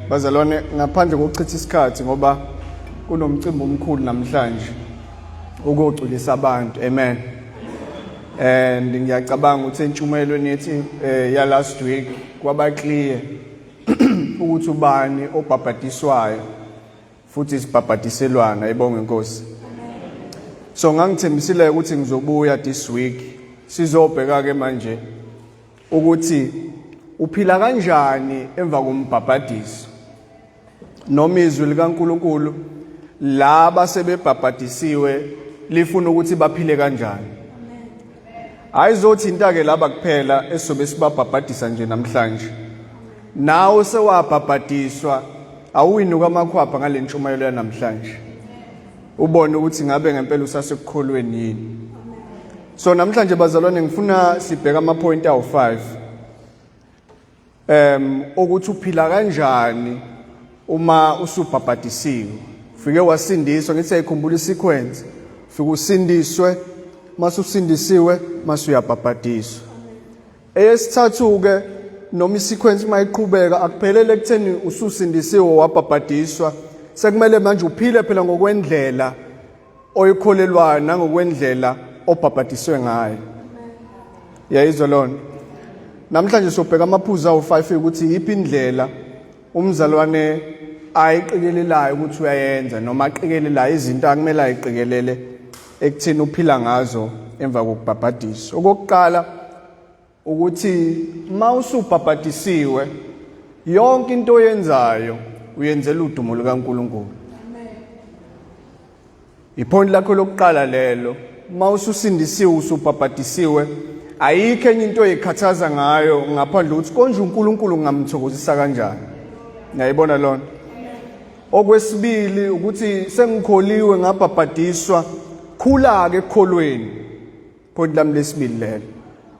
Bazalwane, ngaphandle kokuchitha isikhathi, ngoba kunomcimbi omkhulu namhlanje ukugculisa abantu. Amen. And ngiyacabanga ukuthi entshumayelweni yethi ya last week kwaba clear ukuthi ubani obhabhadiswayo futhi sibhabhadiselwana. Ibonge inkosi. So ngangithembisile ukuthi ngizobuya this week, sizobheka ke manje ukuthi uphila kanjani emva kombhabhadiso, noma izwi likaNkuluNkulu laba sebebhabhadisiwe lifuna ukuthi baphile kanjani. Ayizothinta ke laba kuphela esizobe sibabhabhadisa nje namhlanje. Nawe sewabhabhadiswa, awuyinuka amakhwapha ngale ntshumayelo yanamhlanje, ubone ukuthi ngabe ngempela usasekukholweni yini. So namhlanje bazalwane, ngifuna sibheke ama point awu5 ukuthi uphila kanjani uma usubhabhadisiwe, ufike wasindiswa. Ngithi ayikhumbula isequence: ufike usindiswe, mase usindisiwe mase uyabhabhadiswa. Eyesithathu ke, noma isequence mayiqhubeka, akuphelele ekutheni ususindisiwe wabhabhadiswa, sekumele manje uphile phela ngokwendlela oyikholelwayo nangokwendlela obhabhadiswe ngayo. Yayizwa lona? Namhlanje sobheka amaphuzu awu5 ukuthi yiphi indlela umzalwane ayiqikelelayo ukuthi uyayenza, noma aqikelelayo izinto akumele ayiqikelele ekuthini uphila ngazo emva kokubhabhadiswa. Okokuqala ukuthi uma usubhabhadisiwe, yonke into oyenzayo uyenzela udumo lukaNkuluNkulu. Ipoint lakho lokuqala lelo. Uma ususindisiwe, usubhabhadisiwe, ayikho enye into oyikhathaza ngayo ngaphandle ukuthi konje uNkulunkulu ngingamthokozisa kanjani. Ngiyayibona lona. Okwesibili ukuthi sengikholiwe, ngabhabhadiswa, khula ke ekukholweni. Point lami lesibili lelo.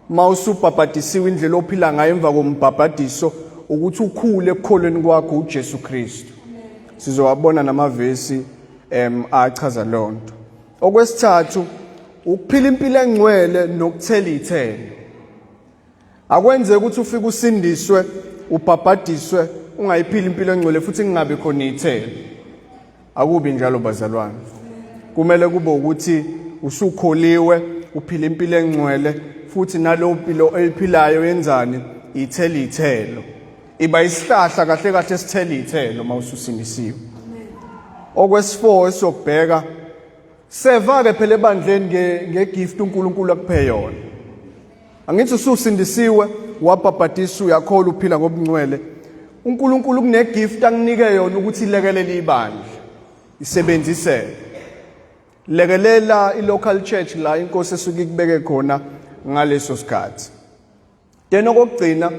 Uma usubhabhadisiwe, indlela ophila ngayo emva kombhabhadiso ukuthi ukhule ekukholweni kwakho uJesu Kristu. Sizowabona namavesi achaza lonto. Okwesithathu, ukuphila impilo engcwele nokuthela ithelo. Akwenzeki ukuthi ufike usindiswe, ubhabhadiswe, ungayiphili impilo engcwele futhi kungabi khona ithelo. Akubi njalo bazalwane. Kumele kube ukuthi usukholiwe, uphila impilo engcwele, futhi nalowo mpilo oyiphilayo yenzani? Ithela ithelo. Iba isihlahla kahle kahle sithela ithelo uma ususindisiwe. Okwesi-4 esizokubheka, seva ke phela ebandleni ngegift uNkulunkulu akuphe yona. Angithi ususindisiwe, wabhabhadiswa, uyakholwa, uphila ngobungcwele. uNkulunkulu kunegift akunike yona ukuthi ilekelele ibandla, isebenzise, lekelela i-local church la inkosi esuke ikubeke khona ngaleso sikhathi. Then okokugcina,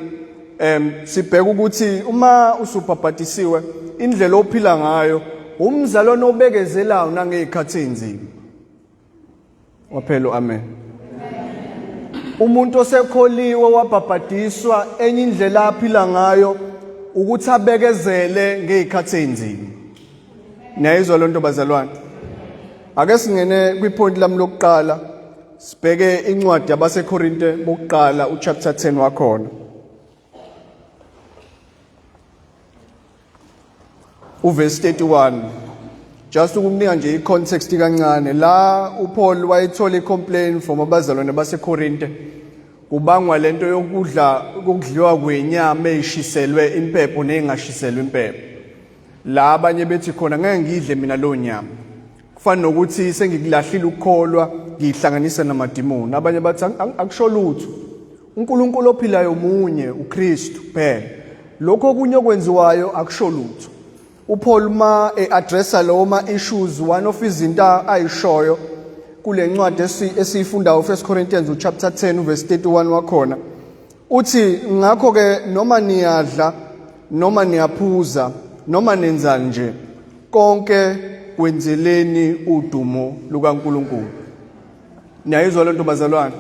sibheka ukuthi uma usubhabhadisiwe, indlela ophila ngayo, umzalwane obekezelayo nangezikhathi ezinzima. Waphela, amen. Umuntu osekholiwe, wabhabhadiswa, enye indlela aphila ngayo ukuthi abekezele ngezikhathi ezinzima. Niyayizwa lonto bazalwane? Ake singene kwipoint lami lokuqala, sibheke incwadi yabaseKorinte bokuqala, uchapter 10 wakhona, uverse 31, just ukukunika nje i-context kancane. La uPaul wayethola i-complaint from abazalwane baseKorinte, kubangwa lento yokudla, kokudliwa kwenyama eyishiselwe impepho nezingashiselwe impepho. La abanye bethi khona, "Ngeke ngidle mina lo nyama, kufana nokuthi sengikulahlile ukukholwa, ngihlanganisa namadimoni." Abanye bathi, "Akusho lutho, uNkulunkulu ophilayo munye, uKristu kuphela, lokho okunye okwenziwayo akusho lutho." uPaul ma eaddressa lawo ma issues, one of izinto ayishoyo kule ncwadi esiyifundayo, 1 Corinthians uchapter 10 uverse 31 wakhona, uthi, "Ngakho ke noma niyadla noma niyaphuza noma nenzani nje, konke kwenzeleni udumo lukaNkuluNkulu." Niyayizwa lento bazalwane?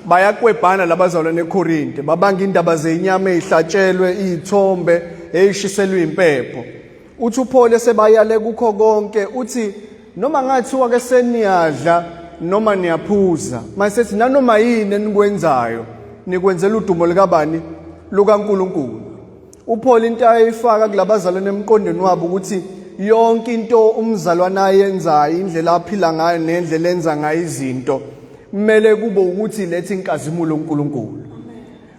Bayakwebhana labazalwane eKorinte, babanga indaba zenyama ezihlatshelwe izithombe, eyishiselwe impepho. Uthi uPaul esebayale kukho konke, uthi noma ngathiwa ke seniyadla noma niyaphuza, masethi nanoma yini enikwenzayo, nikwenzela udumo likabani? LukaNkuluNkulu. UPaul into ayifaka kulabazalwane emqondweni wabo ukuthi yonke into umzalwane ayenzayo, indlela aphila ngayo nendlela enza ngayo izinto, kumele kube ukuthi letha inkazimulo kuNkulunkulu.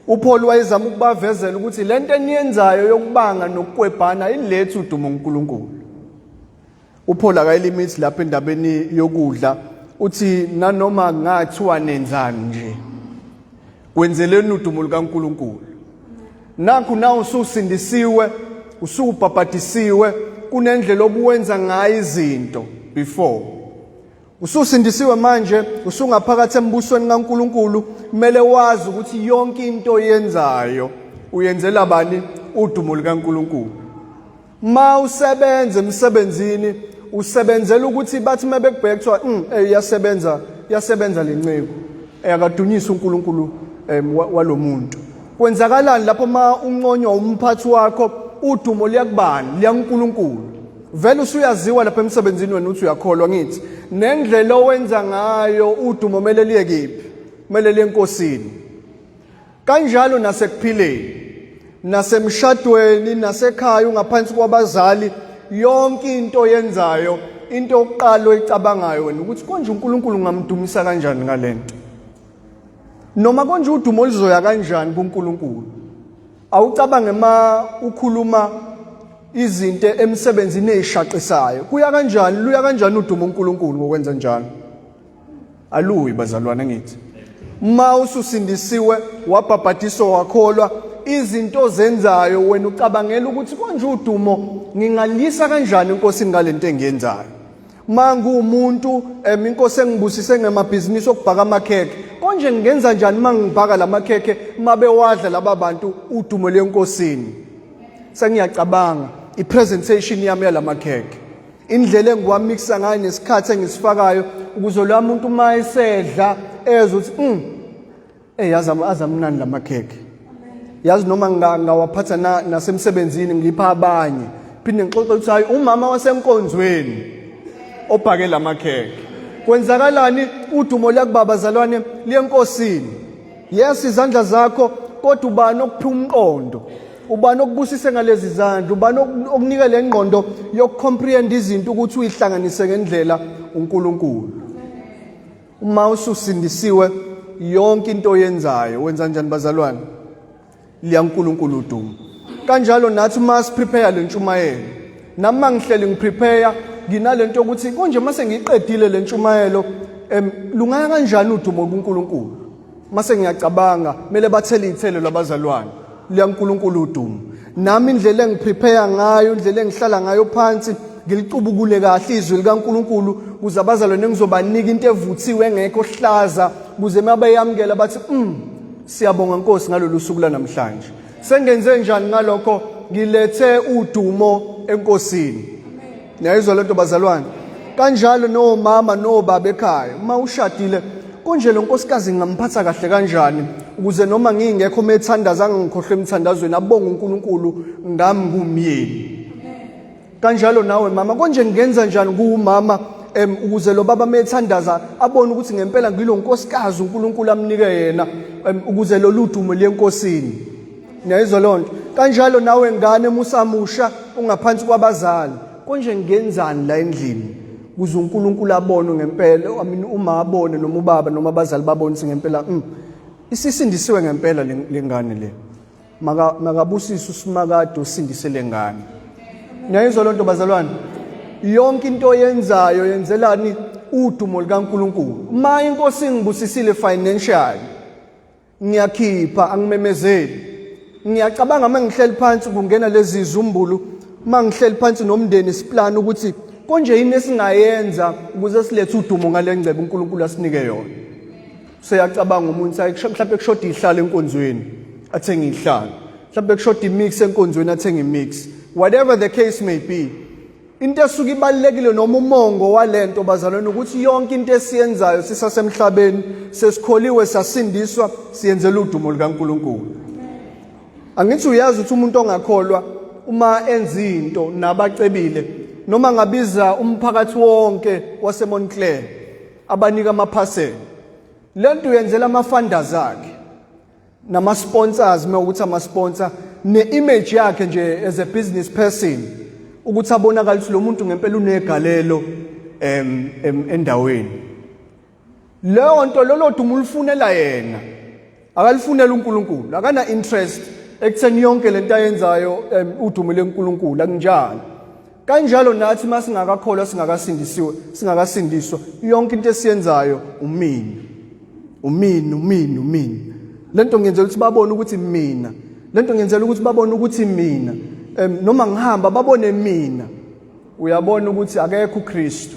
UPaul wayezama ukubavezela ukuthi lento eniyenzayo yokubanga nokukwebhana ilethu udumo kuNkulunkulu. UPaul akayilimithi lapha endabeni yokudla, uthi nanoma ngathiwa nenzani nje, kwenzeleni udumo lukaNkulunkulu. Nakhu na ususindisiwe, usubhabhadisiwe, kunendlela obuwenza ngayo izinto before. Ususindisiwe manje, usungaphakathi embusweni kaNkulunkulu, kumele wazi ukuthi yonke into oyenzayo uyenzela bani? Udumo lukaNkulunkulu. Ma usebenza emsebenzini usebenzela ukuthi bathi uma bekubheka kuthiwa hey iyasebenza, iyasebenza lenceku. Akadunyise uNkulunkulu walomuntu. Kwenzakalani lapho ma unconywa umphathi wakho, udumo liyakubani? LiyakuNkulunkulu. Vele usuyaziwa lapha emsebenzini wena uthi uyakholwa ngithi. Nendlela owenza ngayo udumo kumele liye kephi? Kumele liye eNkosini. Kanjalo nasekuphileni, nasemshadweni, nasekhaya ungaphansi kwabazali, yonke into oyenzayo, into yokuqala oyicabangayo wena ukuthi konje uNkulunkulu ngamdumisa kanjani ngalento, noma konje udumo luzoya kanjani kuNkulunkulu. Awucabange ma ukhuluma izinto emsebenzini ezishaqisayo, kuya kanjani, luya kanjani udumo uNkulunkulu ngokwenza njalo? Aluyi bazalwane ngithi. Ma ususindisiwe, wabhabhadiswa, wakholwa, izinto ozenzayo wena ucabangela ukuthi konje udumo ngingalisa kanjani eNkosini ngalento engiyenzayo. Ma nguwumuntu inkosi engibusise ngamabhizinisi okubhaka amakhekhe, konje ngingenza njani uma ngibhaka lamakhekhe mabewadla laba bantu udumo lwenkosini? Sengiyacabanga i-presentation yami yalamakhekhe, indlela engiwamixa ngayo nesikhathi engisifakayo ukuze lo muntu uma esedla ezwe ukuthi yazi azamnandi lamakhekhe, yazi noma ngawaphatha nasemsebenzini ngipha abanye, phinde ngixoxe ukuthi hayi umama wasenkonzweni obhake lamakhekhe. Kwenzakalani? Udumo liyakubaba bazalwane, liyenkosini. Yes, izandla zakho, kodwa ubani okuphi umqondo? Ubani okubusise ngalezi zandla? Ubani okunika le ngqondo yokucomprehend izinto ukuthi uyihlanganise ngendlela? uNkulunkulu. Uma ususindisiwe, yonke into oyenzayo wenza njani bazalwane? Liya uNkulunkulu udumo. Kanjalo nathi uma siprepare le ntshumayelo, nami mangihleli ngiprepare nginalento yokuthi konje mase ngiqedile le ntshumayelo, lungaya kanjani udumo kuNkulunkulu? Mase ngiyacabanga kumele bathele ithelo labazalwane, liya uNkulunkulu udumo. Nami indlela engiprepare ngayo, indlela engihlala ngayo phansi, ngilicubukule kahle izwi likaNkulunkulu ukuze abazalwane ngizobanika into evuthiwe engekho hlaza, ukuze mabeyamukela bathi siyabonga Nkosi ngalolu suku lanamhlanje. Sengenze njani ngalokho? Ngilethe udumo eNkosini. Niyayizwa lento bazalwane? Kanjalo nomama nobaba ekhaya, uma ushadile konje lo nkosikazi ngingamphatha kahle kanjani ukuze noma ngingekho methandaza angangikhohlwe emthandazweni, abonge uNkulunkulu ngami ngumyeni. Kanjalo nawe mama, konje ngingenza njani kuwumama ukuze lo baba methandaza abone ukuthi ngempela ngilo nkosikazi uNkulunkulu amnike yena, ukuze lolu dumo liyenkosini. Niyayizwa loo nto? Kanjalo nawe ngane musamusha ungaphansi kwabazali, konje ngenzani la endlini ukuze uNkulunkulu abone ngempela, I mean uma abone noma ubaba noma abazali babone ukuthi ngempela isisindisiwe ngempela lengane le. Makabusise uSimakade usindise lengane. Niyayizwa loo nto bazalwane? Yonke into oyenzayo yenzelani udumo likaNkulunkulu. Uma inkosi ingibusisile financially, ngiyakhipha, angimemezeli. Ngiyacabanga uma ngihleli phansi kungena lezi zumbulu, uma ngihleli phansi nomndeni siplan ukuthi konje yini esingayenza ukuze silethe udumo ngale ngcebo uNkulunkulu asinike yona. Seyacabanga umuntu, mhlawumbe kushoda ihlalo enkonzweni, athenge ihlalo, mhlawumbe kushoda imix enkonzweni, athenge imix. Whatever the case may be, into esuke ibalulekile noma umongo walento bazalwane ukuthi yonke into esiyenzayo sisasemhlabeni, sesikholiwe, sasindiswa, siyenzela udumo likaNkulunkulu. Angithi uyazi ukuthi umuntu ongakholwa uma enza into nabacebile, noma ngabiza umphakathi wonke waseMontclair abanika amaphasela, lento uyenzela ama-funders akhe nama-sponsors, uma ukuthi ama-sponsor. ne-image yakhe nje as a business person ukuthi abonakale ukuthi lo muntu ngempela unegalelo endaweni. Leyo nto lolo dumo ulifunela yena, akalifunela uNkulunkulu, akana interest ekutheni yonke lento ayenzayo udumo leNkulunkulu, akunjalo. Kanjalo nathi masingakakholwa, singakasindisiwe, singakasindiswa, yonke into esiyenzayo umina, umina, umina, umina. Lento ngiyenzela ukuthi babone ukuthi mina, lento ngiyenzela ukuthi babone ukuthi mina, noma ngihamba babone mina. Uyabona ukuthi akekho uKristu.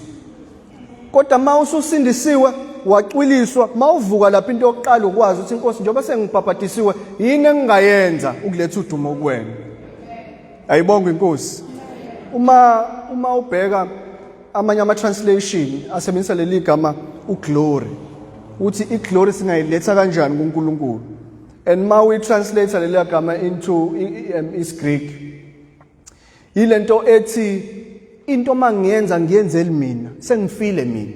Kodwa uma ususindisiwe wacwiliswa, mawuvuka lapha into yokuqala ukwazi ukuthi inkosi njengoba sengibhabhadisiwe yini engingayenza ukuletha udumo kuwena. Ayibongwe inkosi. Uma ubheka amanye ama translation asebenzisa leli gama uglory, uthi iglory singayiletha kanjani kuNkulunkulu? And ma we translate leli gama into isiGreek, yilento ethi into mangiyenza ngiyenzeli mina, sengifile mina,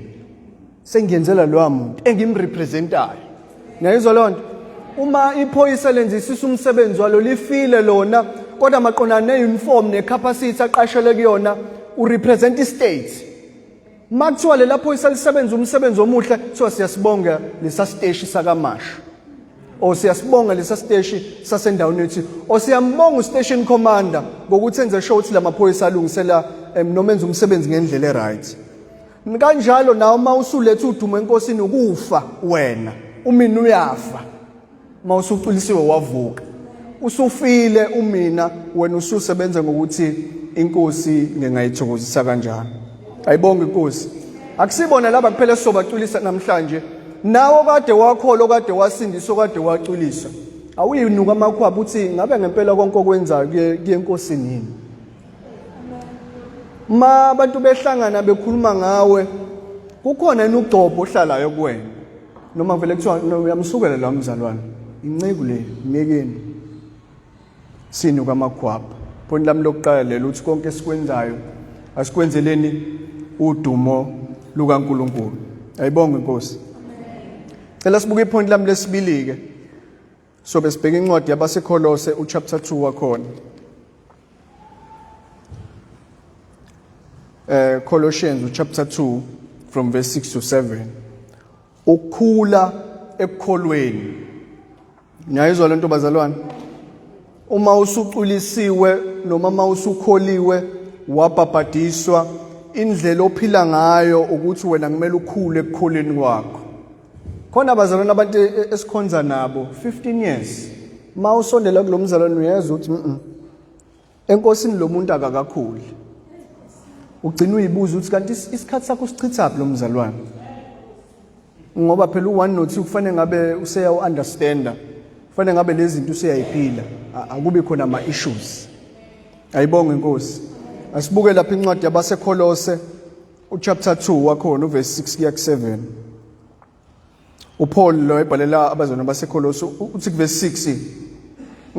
sengiyenzela loya muntu engimrepresentayo. Niyayizwa leyo nto? Uma iphoyisa lenzisisa umsebenzi walo lifile lona, kodwa maqondana ne-uniform ne-capacity aqashelwe kuyona, urepresent i-state. Uma kuthiwa lela phoyisa lisebenza umsebenzi omuhle, kuthiwa siyasibonga lesa siteshi sakaMashu, o siyasibonga lesa siteshi sasendaweni ethi, o siyambonga ustation commander ngokuthi enze sure ukuthi lamaphoyisa alungisela noma enza umsebenzi ngendlela eright. Kanjalo nawe uma usuletha udumo enkosini, ukufa wena umina uyafa. Uma usucwilisiwe wavuka, usufile umina, wena ususebenza ngokuthi inkosi ngingayithokozisa kanjani. Ayibonge inkosi. Akusibona laba kuphela esizobacwilisa namhlanje, nawe kade wakholwa, kade wasindiswa, kade wacwiliswa, awuyinuka amakhwaba uthi ngabe ngempela konke okwenzayo kuye enkosini yini? Ma abantu behlangana bekhuluma ngawe, kukhona yini ugcobo ohlalayo kuwena? Noma vele kuthiwa uyamsukela lo mzalwane, inceku le, myekeni. Sinuka amakhwapha. Point lami lokuqala lelo, ukuthi konke esikwenzayo asikwenzeleni udumo lukaNkulunkulu. Ayibonge inkosi. Cela sibuke ipoint lami lesibili ke. So besibheka incwadi yabaseKolose uchapter 2 wakhona. Colossians chapter 2 from verse 6 to 7. Ukukhula ekukholweni. Niyayizwa lento bazalwane? Uma usuculisiwe noma uma usukholiwe wabhabhadiswa, indlela ophila ngayo ukuthi wena kumele ukhule ekukholeni kwakho. Khona abazalwane abantu esikhonza nabo 15 years. Ma usondela kulomzalwane uyezwa ukuthi enkosini lo muntu akakakhuli. Ugcina uyibuza ukuthi kanti isikhathi sakho usichithaphi lo mzalwane? Ngoba phela u1 no 2 kufanele ngabe useya uunderstanda. Kufanele ngabe lezi zinto useyayiphila. Akubi khona ama issues. Ayibonge inkosi. Asibuke lapha incwadi yabaseKolose uchapter 2 wakhona uverse 6 kuya ku7. uPaul lo ebhalela abazalwane baseKolose uthi kuverse 6,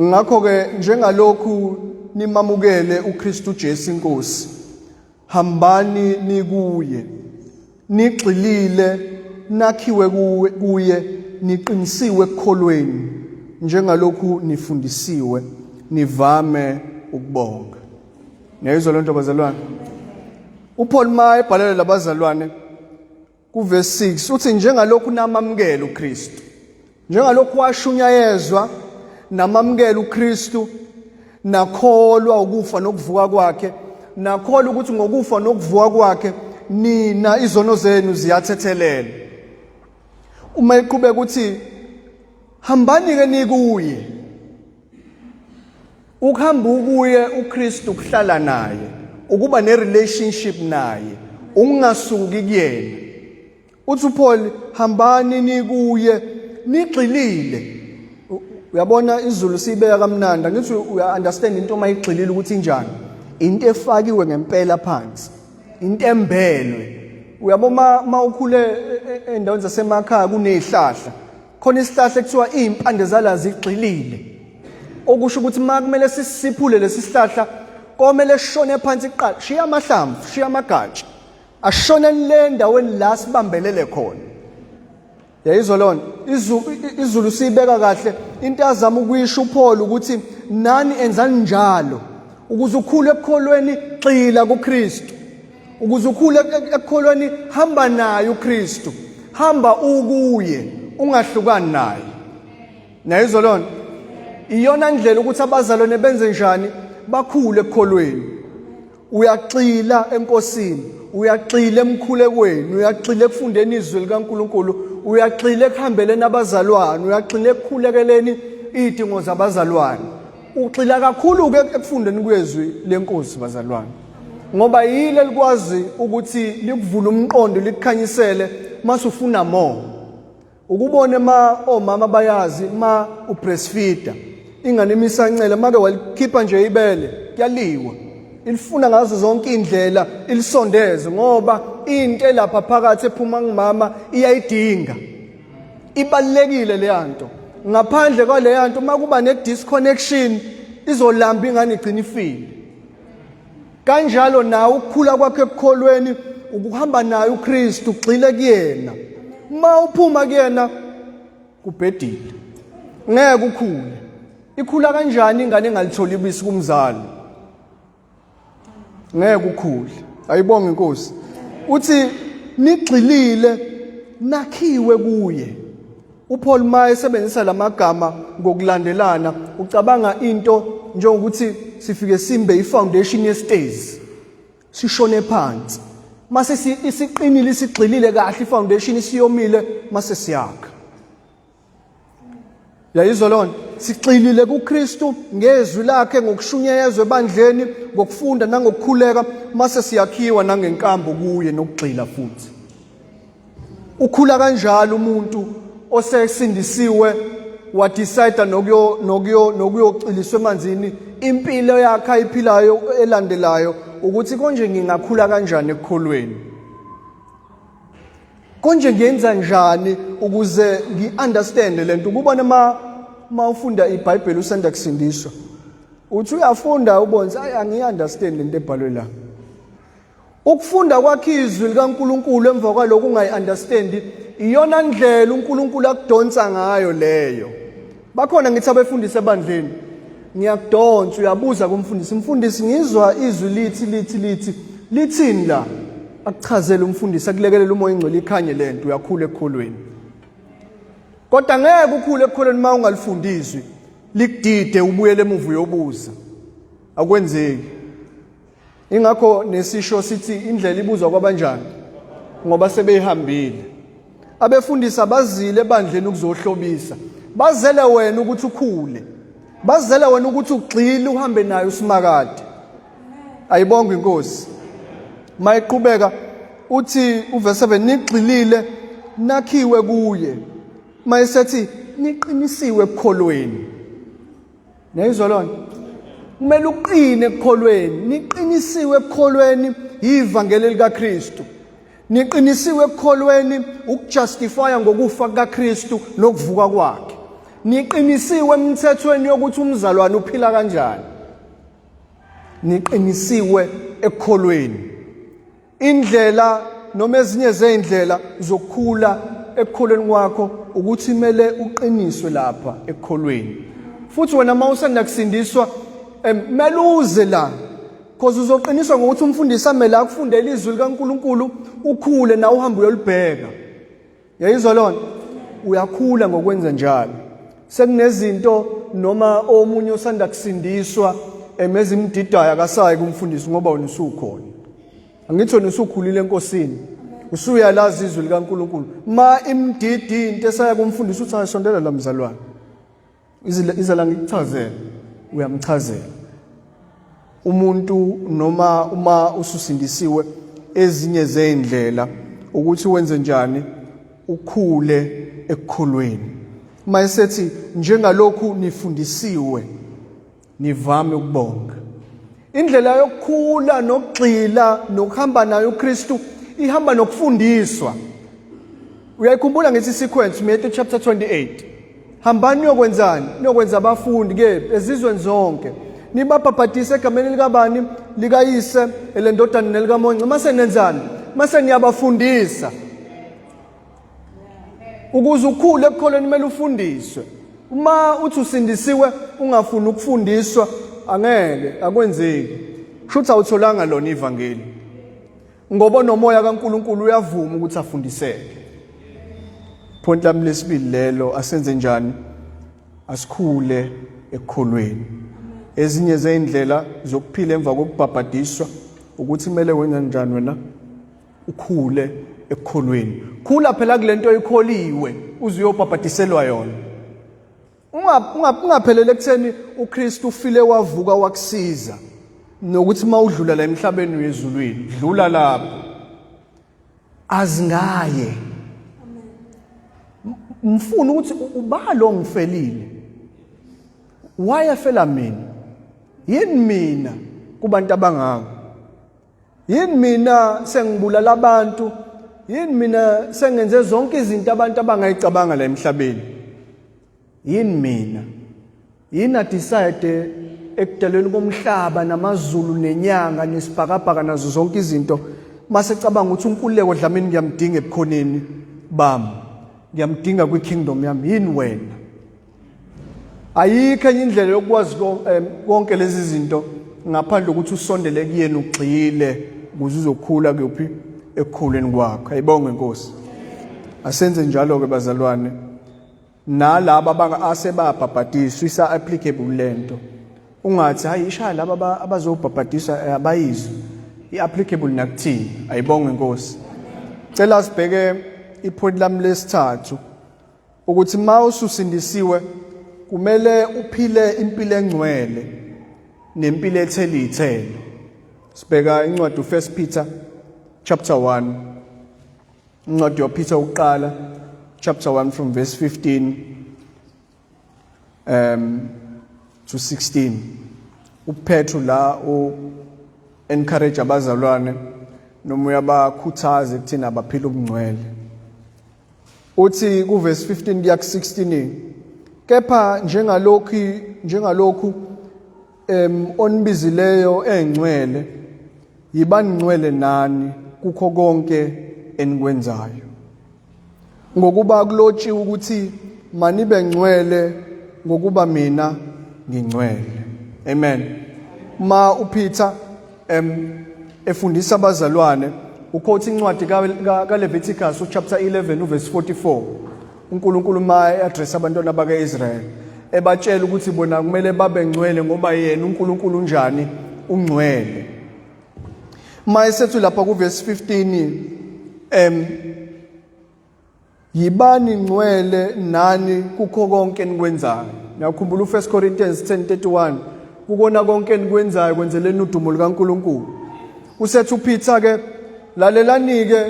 ngakho ke njengalokhu nimamukele uKristu Jesu inkosi, hambani nikuye, nigxilile, nakhiwe kuye, niqinisiwe ekukholweni njengalokhu nifundisiwe, nivame ukubonga. Niyayizwa lento bazalwane? uPaul ma ebhalela labazalwane kuverse 6 uthi njengalokhu namamukela uKristu, njengalokhu washunyayezwa namamukela uKristu, nakholwa ukufa nokuvuka kwakhe, nakholwa ukuthi ngokufa nokuvuka kwakhe nina izono zenu ziyathethelela. Uma eqhubeka ukuthi hambani ke nikuye, ukuhamba ukuye uKristu, kuhlala naye, ukuba nerelationship naye, ungasuki kuyena. Uthi uPaul hambani nikuye nigxilile. Uyabona izulu siyibeka kamnandi, ngithi uya understand into uma igxilile ukuthi injani, into efakiwe ngempela phansi, into embelwe. Uyabo ma ukhule endaweni zasemakhaya kunezihlahla, khona isihlahla ekuthiwa izimpande zala zigxilile, okusho ukuthi ma kumele sisiphule lesi sihlahla komele sishone phansi kuqala, shiya amahlamvu, shiya amagatsha, ashone le ndaweni la sibambelele khona. Yayizwa lona izulu siyibeka kahle into azama ukuyisho uPaul ukuthi nani enzani njalo ukuze ukhule ekukholweni xila kuKristu ukuze ukhule ekukholweni hamba naye uKristu hamba ukuye ungahlukani naye. Nayizwa lona iyona ndlela ukuthi abazalwane benze njani bakhule ekukholweni. Uyaxila enkosini, uyaxila emkhulekweni, uyaxila ekufundeni izwi likaNkuluNkulu, uyaxila ekuhambeleni abazalwane, uyaxila ekukhulekeleni izidingo zabazalwane. Uxila kakhulu ke ekufundeni kwezwi lenkosi bazalwane. Ngoba yile likwazi ukuthi likuvule umqondo likukhanyisele masufuna more. Ukubona ma omama bayazi ma ubreastfeeder ingane imisancele make walikhipha nje ibele kuyaliwa ilifuna ngazo zonke indlela ilisondeze ngoba into elapha phakathi ephuma kumama iyayidinga ibalekile leyanto ngaphandle kwaleyanto uma kuba ne disconnection izolamba ingane igcina ifile. Kanjalo nawe ukukhula kwakho ekukholweni ukuhamba naye uKristu ugxile kuyena. Uma uphuma kuyena kubhedile. Ngeke ukhule. Ikhula kanjani ingane engalitholi ibisi kumzali? Ngeke ukhule. Ayibonge inkosi. Uthi nigxilile nakhiwe kuye. UPaul ma esebenzisa lamagama ngokulandelana ucabanga into njengokuthi sifike simbe ifoundation yestezi sishone phansi mase isiqinile isigxilile kahle ifoundation isiyomile mase siyakha. Yayizwa lona sixilile kuKristu ngezwi lakhe ngokushunyayezwa ebandleni ngokufunda nangokukhuleka mase siyakhiwa nangenkambo kuye nokugxila futhi. Ukhula kanjalo umuntu osesindisiwe wadecide nokuyo nokuyo nokuyociliswa emanzini impilo yakhe ayiphilayo elandelayo ukuthi konje ngingakhula kanjani ekukholweni konje ngiyenza njani ukuze ngi-understande lento ukubona ma uma ufunda iBhayibheli usanda kusindiswa uthi uyafunda ubone ayi angiyi-understand lento ebhalwe la. Ukufunda kwakhe izwi likaNkuluNkulu emva kwalokho ungayi-understandi iyona ndlela uNkulunkulu akudonsa ngayo leyo. Bakhona ngithi abefundisi ebandleni ngiyakudonsa uyabuza kumfundisi mfundisi ngizwa izwi lithi lithi lithi lithini la akuchazele umfundisi akulekelele umoya ingcwele ikhanye lento uyakhula ekukholweni. Kodwa ngeke ukhule ekukholweni uma ungalifundi izwi likudide ubuyele emuva uyobuza akwenzeki. Ingakho nesisho sithi indlela ibuzwa kwabanjani ngoba sebeyihambile. Abefundisi abazile ebandleni ukuzohlobisa. Bazele wena ukuthi ukhule. Bazele wena ukuthi ugxile uhambe naye usimakade. Ayibongwe inkosi. Mayiqhubeka uthi uverse 7 nigxilile nakhiwe kuye. Mayisethi niqinisiwe ekukholweni. Niyayizwa lona? Kumele uqine ekukholweni, niqinisiwe ekukholweni yivangeli likaKristu. Niqinisiwe ekukholweni ukujustifya ngokufa kukaKristu nokuvuka kwakhe. Niqinisiwe emthethweni yokuthi umzalwane uphila kanjani. Niqinisiwe ekukholweni. Indlela noma ezinye zey'ndlela zokukhula ekukholweni kwakho ukuthi kumele uqiniswe lapha ekukholweni. Futhi wena uma usanda kusindiswa kumele uze la because uzoqiniswa ngokuthi umfundisi amele akufundele izwi likaNkuluNkulu ukhule nawe uhambe uyolibheka. Yayizwa lona? Uyakhula ngokwenza njalo. Sekunezinto noma omunye osanda kusindiswa emezimdidayo akasayi kumfundisi ngoba wena usukhona. Angithi wena usukhulile enkosini. Usuyalazi izwi likaNkuluNkulu. Ma imdidi into esaya kumfundisi uthi ayisondela la mzalwane. Iza la ngikuchazele. Uyamchazela. Umuntu noma uma ususindisiwe ezinye zeindlela ukuthi wenze njani ukhule ekukholweni. Uma esethi njengalokhu nifundisiwe nivame ukubonga. Indlela yokukhula nokugxila nokuhamba nayo uKristu ihamba nokufundiswa. Uyayikhumbula ngithi sequence Matthew chapter 28. Hambani niyokwenzani? Niyokwenza abafundi ke ezizweni zonke. Nibabhabhadise egameni likabani? Likayise, elendodana nelikaMoya. Mase nenzani? Mase niyabafundisa. Ukuze ukhule ekukholweni kumele ufundiswe. Uma uthi usindisiwe ungafuni ukufundiswa angeke akwenzeki. Kusho awutholanga lona ivangeli. Ngoba nomoya kaNkuluNkulu uyavuma ukuthi afundiseke. Point lami lesibili lelo, asenze njani? Asikhule ekukholweni. Ezinye zezindlela zokuphila emva kokubhabhadiswa ukuthi kumele wenze njani wena? Ukhule ekukholweni. Khula phela kulento oyikholiwe uze uyobhabhadiselwa yona. Ungaphelele ekutheni uKristu ufile wavuka wakusiza nokuthi mawudlula la emhlabeni uyezulwini, dlula lapho azingaye mfuna ukuthi uba lo ngifelile, wayefela mina yini, mina kubantu abangaka yini, mina sengibulala abantu yini, mina sengenze zonke izinto abantu abangayicabanga la emhlabeni yini, mina yini adecide ekudalweni komhlaba namazulu nenyanga nesibhakabhaka nazo zonke izinto, mase cabanga ukuthi uNkululeko Dlamini ngiyamdinga ebukhoneni bami, ngiyamdinga kwi-kingdom yami yini wena? Ayikho enye indlela yokwazi konke lezi zinto ngaphandle kokuthi usondele kuyena, ugxile ukuze uzokhula kuphi? Ekukhuleni kwakho. Ayibongwe inkosi. Asenze njalo ke bazalwane, nalaba abanga asebabhabhadiswa isa applicable lento. Ungathi hayi, ishaya laba abazobhabhadiswa, abayizwe. I-applicable nakuthina. Ayibongwe inkosi. Cela sibheke ipoint lami lesithathu, ukuthi uma ususindisiwe kumele uphile impilo engcwele nempilo ethela iy'thelo. Sibheka incwadi u-1 Peter chapter 1, incwadi yoPeter ukuqala chapter 1 from verse 15 to 16. UPetru la u encourage abazalwane noma uyabakhuthaza ekuthini abaphile ubungcwele. Uthi kuverse 15 kuya ku-16, kepha njengalokhu onibizileyo engcwele, yibani ngcwele nani kukho konke enikwenzayo, ngokuba kulotshiwe ukuthi, manibe ngcwele ngokuba mina ngingcwele. Amen. Ma uPeter efundisa abazalwane, uquote incwadi kaLeviticus uchapter 11 uverse 44. uNkulunkulu ma address abantwana bakaIsrael ebatshela ukuthi bona kumele babe ngcwele ngoba yena uNkulunkulu unjani? Ungcwele. Ma esethu lapha kuverse 15, yibani ngcwele nani kukho konke enikwenzayo. Ngiyakhumbula u1 Corinthians 10:31, kukona konke enikwenzayo kwenzeleni udumo likaNkuluNkulu. Usethu uPeter ke, lalelani ke,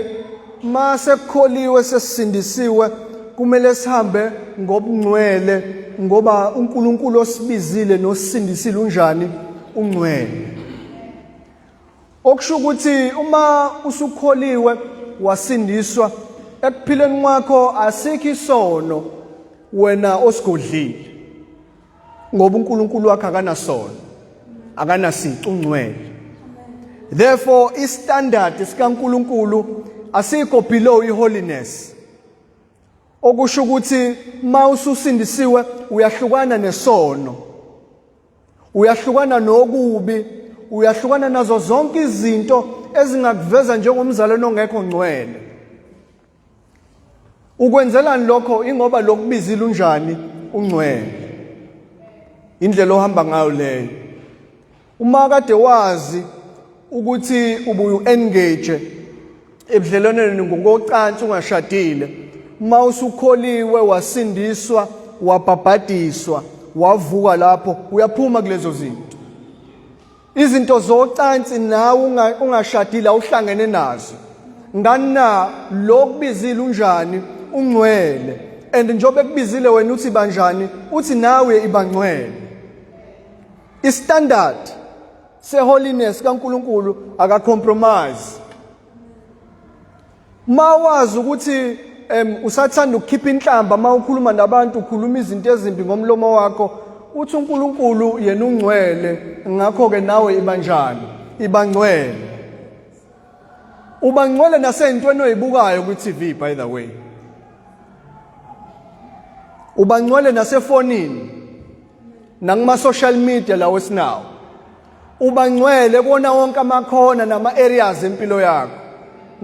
mase kukholiwe sesisindisiwe kumele sihambe ngobungcwele ngoba uNkulunkulu osibizile nosindisile unjani? Ungcwele. Okusho ukuthi uma usukholiwe wasindiswa, ekuphileni kwakho asikho isono wena osigodlile ngoba uNkulunkulu wakho akanasono, akanasici, ungcwele. Therefore istandard sikaNkulunkulu asikho below iholiness. Okusho ukuthi ma ususindisiwe uyahlukana nesono, uyahlukana nokubi, uyahlukana nazo zonke izinto ezingakuveza njengomzalwane ongekho ngcwele. Ukwenzelani lokho? Ingoba lokubizile unjani? Ungcwele. Indlela ohamba ngayo leyo. Uma kade wazi ukuthi ubuyu engage ebudlelwaneni ngokocansi ungashadile, uma usukholiwe wasindiswa wabhabhadiswa wavuka lapho, uyaphuma kulezo zinto. Izinto zocansi nawe ungashadile awuhlangene nazo. Ngani na? Lokubizile unjani? Ungcwele. And njengoba ekubizile wena uthi banjani, uthi nawe ibangcwele. Istandard seholiness kaNkuluNkulu akacompromise. Mawazi ukuthi usathanda ukukhipha inhlamba uma ukhuluma nabantu, ukhuluma izinto ezimbi ngomlomo wakho, uthi uNkulunkulu yena ungcwele, ngakho-ke nawe ibanjani? Ibangcwele. Uba ngcwele nasey'ntweni oyibukayo kwi-TV, by the way. Ubangcwele nasefonini nakuma social media lawo esinawo. Ubangcwele kuwona wonke amakhona nama areas empilo yakho.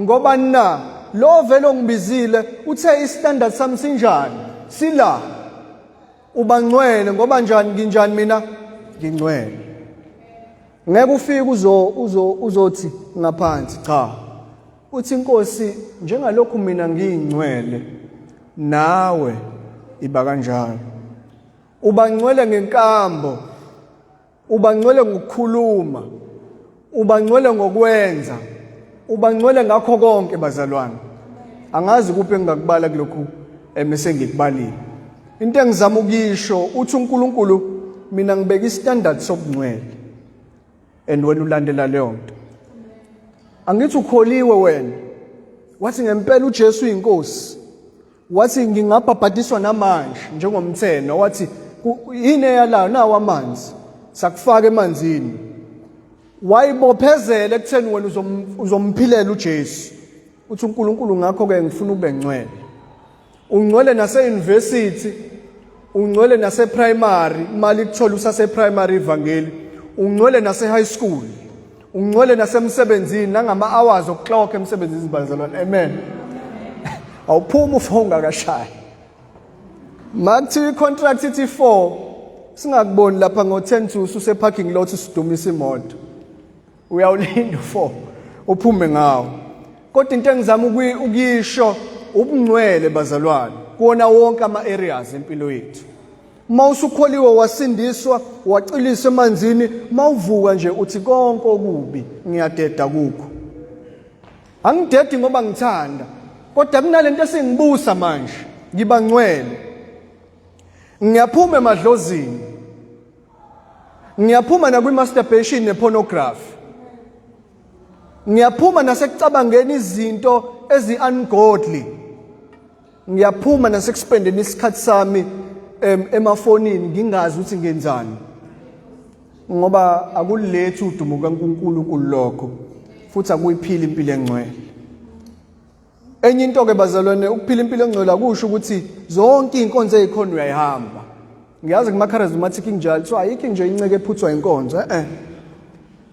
Ngoba na lo vele ongibizile uthe istandard sami sinjani? Sila. Ubangcwele ngoba njani nginjani mina? Ngingcwele. Ngeke ufike uzo uzo uzothi ngaphansi cha. Uthi inkosi njengalokhu mina ngiyingcwele nawe iba kanjalo. Ubangcwele ngenkambo, ubangcwele ngokukhuluma, ubangcwele ngokwenza, ubangcwele ngakho konke bazalwane. Angazi kuphi engingakubala kulokhu emese ngikubalile. Into engizama ukuyisho uthi uNkulunkulu mina ngibeka istandard sobungcwele and wena ulandela leyo nto. Angithi ukholiwe wena. Wathi ngempela uJesu uyinkosi. Wathi ngingabhabhadiswa namanje njengomtheno wathi yini eyalayo nawo amanzi sakufaka emanzini. Wayibophezela ekutheni wena uzomphilela uJesu. Uthi uNkulunkulu ngakho ke ngifuna ube ngcwele. Ungcwele nase-university, ungcwele nase-primary, imali ikuthola usase-primary ivangeli, ungcwele nase-high school, ungcwele nasemsebenzini nangama-hours okuklokha emsebenzini bazalwane. Amen. Awuphumi ufa ungakashayi. Makuthiwa i-contract ithi 4 singakuboni lapha ngo-10 to ususe-parking lot usidumisa imoto. Uyawulinda u4 uphume ngawo. Kodwa into engizama ukuyisho ubungcwele bazalwane kuwona wonke ama areas empilo yethu. Uma usukholiwe wasindiswa waciliswa emanzini mawuvuka nje uthi konke okubi ngiyadeda kukho. Angidedi ngoba ngithanda kodwa kunalento esingibusa manje ngiba ngcwele. Ngiyaphuma emadlozini. Ngiyaphuma nakwi-masturbation ne-pornography. Ngiyaphuma nasekucabangeni izinto ezi-ungodly. Ngiyaphuma nasekuspendeni isikhathi sami emafonini ngingazi ukuthi ngenzani. Ngoba akulethi udumo kaNkulunkulu lokho futhi akuyiphili impilo engcwele. Enye into ke bazalwane ukuphila impilo engcwele akusho ukuthi zonke izinkonzo ezikhona uyayihamba. Ngiyazi kuma charismatic njalo so ayikho nje inceke ephuthwa inkonzo eh.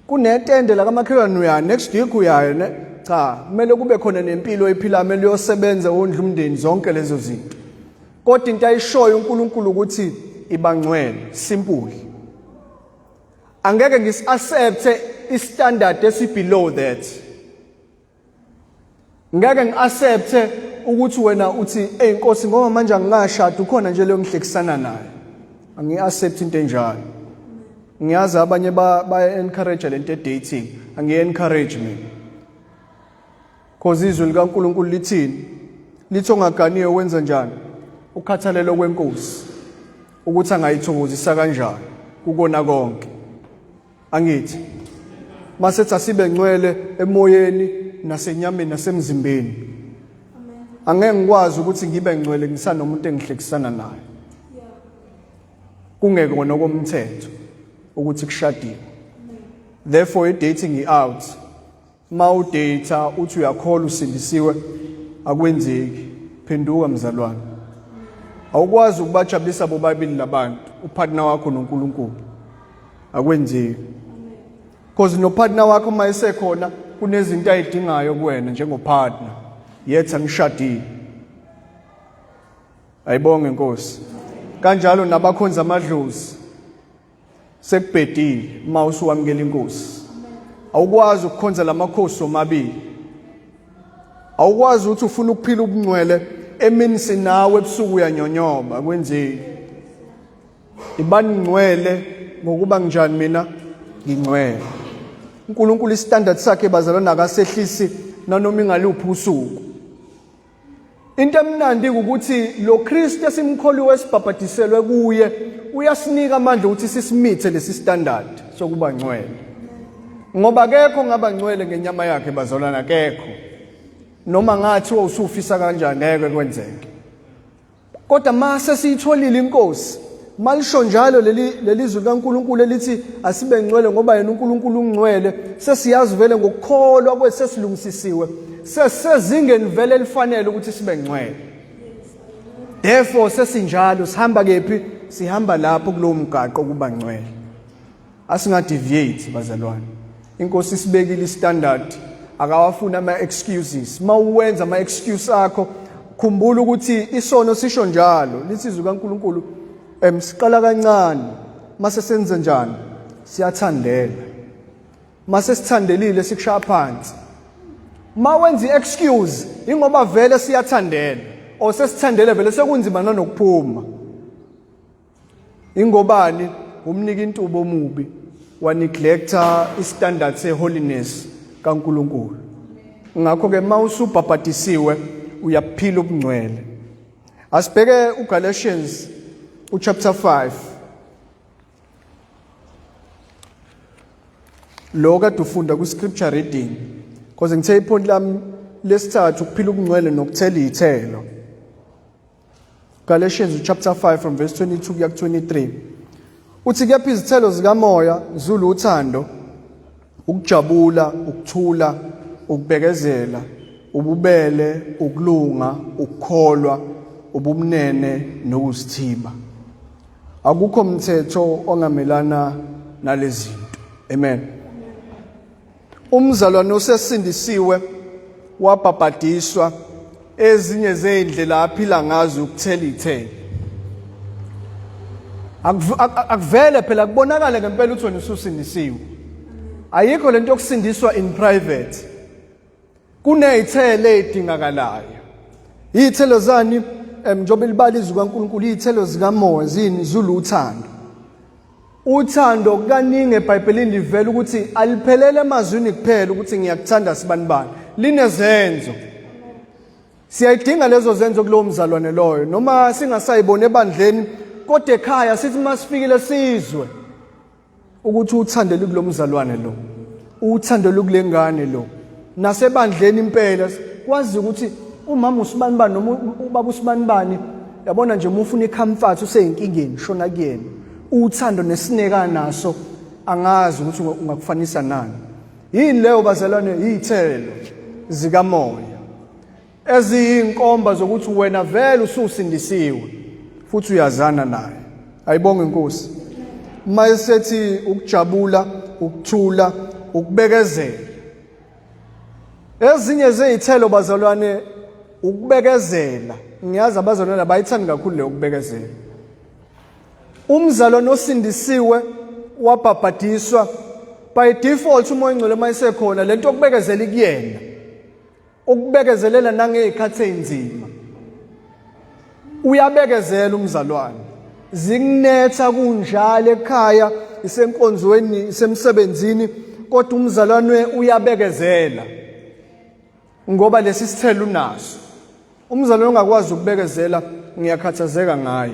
Kunetende la kamakhelwane uya next week uyayo ne cha kumele kube khona nempilo ephilayo kumele uyosebenza wondla umndeni zonke lezo zinto. Kodwa into ayishoyo uNkulunkulu ukuthi ibangcwele simple. Angeke ngisi accept istandard esi below that. Ngeke ngiaccepte ukuthi wena uthi hey Nkosi ngoba manje angingashadi ukhona nje leyo ngihlekisana naye. Angiaccept into enjalo. Ngiyazi abanye ba ba encourage lento dating. Angi encourage mina. Cause izwi likaNkuluNkulu lithini? Lithi ongaganiwe wenza njani? Ukhathalelo kwenkosi ukuthi angayithokozisa kanjani kukona konke. Angithi masethi asibe ngcwele emoyeni nasenyameni nasemzimbeni. Angeke ngikwazi ukuthi ngibe ngcwele ngisanomuntu engihlekisana naye. Kungekona okomthetho ukuthi kushadiwe. Therefore i-dating i-out. Uma udata uthi uyakholwa usindisiwe akwenzeki. Phenduka mzalwane. Awukwazi ukubajabulisa bobabili labantu, upartner wakho noNkulunkulu. Akwenzeki. Because nopartner wakho uma esekhona kunezinto ayidingayo kuwena njengopartner. Yet angishadile. Ayibonge Nkosi. Kanjalo nabakhonza amadlozi. Sekubhedile uma usuwamukela inkosi. Awukwazi ukukhonza lamakhosi omabili. Awukwazi ukuthi ufuna ukuphila ubungcwele emini sinawe ebusuku uyanyonyoba kwenzeki. Ibani ngcwele ngokuba nginjani mina ngingcwele. uNkulunkulu istandard sakhe bazalwane akasehlisi nanoma ingaluphi usuku. Into emnandi ukuthi lo Kristu esimkholiwe esibhabhadiselwe kuye uyasinika amandla ukuthi sisimithe lesi standard sokuba ngcwele. Ngoba akekho ngaba ngcwele ngenyama yakhe bazalwana akekho. Noma ngathi usufisa kanjani ngeke kwenzeke. Kodwa mase siyitholile inkosi malisho njalo leli lelizwi likaNkuluNkulu elithi asibe ngcwele ngoba yena uNkulunkulu ungcwele sesiyazi vele ngokukholwa kwethu sesilungisisiwe sesezingeni vele elifanele ukuthi sibe ngcwele. Therefore sesinjalo, sihamba kephi? Sihamba lapho kulowo mgaqo kuba ngcwele. Asingadeviate bazalwane. Inkosi isibekile istandard, akawafuni ama excuses. Mawuwenza ama excuse akho, khumbula ukuthi isono sisho njalo, lithi izwi kaNkuluNkulu siqala kancane, mase senze njani? Siyathandela. Mase sithandelile sikushaya phansi. Mawenza iexcuse ingoba vele siyathandela, or sesithandele vele sekunzima nanokuphuma. Ingobani umnika intubo omubi wa neglecta istandard se holiness kaNkuluNkulu. Ngakho ke mawusubhabhadisiwe uyaphila ubungcwele. Asibheke uGalatians uchapter 5. Lo kade ufunda ku scripture reading, because ngithe ipoint lami lesithathu ukuphila ubungcwele nokuthela izithelo. Galatians chapter 5 from verse 22 kuya ku 23. Uthi kepha izithelo zikamoya zulu uthando, ukujabula, ukuthula, ukubekezela, ububele, ukulunga, ukukholwa, ubumnene nokuzithiba. Akukho mthetho ongamelana nalezinto. Amen. Umzalwane osesindisiwe wabhabhadiswa, ezinye zey'ndlela aphila ngazo ukuthela iy'thelo. Akuvele phela kubonakale ngempela ukuthi wena ususindisiwe. Ayikho lento yokusindiswa in private. Kuney'thelo ey'dingakalayo. Iy'thelo zani? Njengoba libala izwi kaNkulunkulu, iy'thelo zikamoya zini? Zuluthando. Uthando kaningi eBhayibhelini livela ukuthi aliphelele emazwini kuphela ukuthi ngiyakuthanda sibanibani. Linezenzo. Siyayidinga lezo zenzo kulowo mzalwane loyo, noma singasayiboni ebandleni, kodwa ekhaya sithi masifikile sizwe ukuthi uthando lukulo mzalwane lo, uthando lukule ngane lo. Nasebandleni impela kwazi ukuthi umama usibanibani noma ubaba usibanibani, yabona nje uma ufuna icomfort useyinkingeni, shona kuyena. Uthando nesineka naso angazi ukuthi ungakufanisa nani. Yini leyo bazalwane? Yithelo zikamoya eziyinkomba zokuthi wena vele ususindisiwe futhi uyazana naye. Ayibonge inkosi. Mayesethi ukujabula, ukuthula, ukubekezela. Ezinye zezithelo bazalwane ukubekezela. Ngiyazi abazalwane abayithandi kakhulu leyo ukubekezela. Umzalwane osindisiwe wabhabhadiswa, by default umoya ongcwele mayisekhona lento yokubekezela ikuyena, ukubekezelela nangezikhathi ezinzima. Uyabekezela umzalwane, zikunetha kunjalo ekhaya, isenkonzweni, isemsebenzini, kodwa umzalwane uyabekezela ngoba lesi sithelo unaso. Umzalwane ongakwazi ukubekezela ngiyakhathazeka ngaye,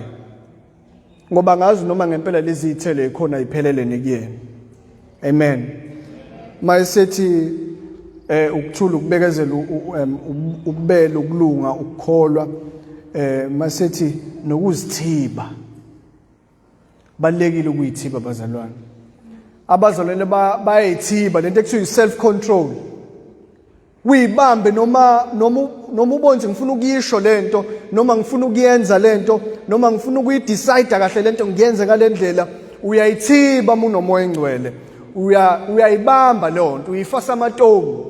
ngoba ngazi noma ngempela lezi zithelo ikhona iphelele nikuyena. Amen. Mayesethi ukuthula, ukubekezela, ukubela, ukulunga, ukukholwa, masethi nokuzithiba. Balekile ukuyithiba bazalwane. Abazalwane bayayithiba lento ekuthiwa self control. Uyibambe noma noma noma ubonje ngifuna ukuyisho lento, noma ngifuna ukuyenza lento, noma ngifuna ukuyidecide kahle lento ngiyenze ngalendlela. Uyayithiba uma unomoya engcwele, uyayibamba leyo nto, uyifasa amatomu,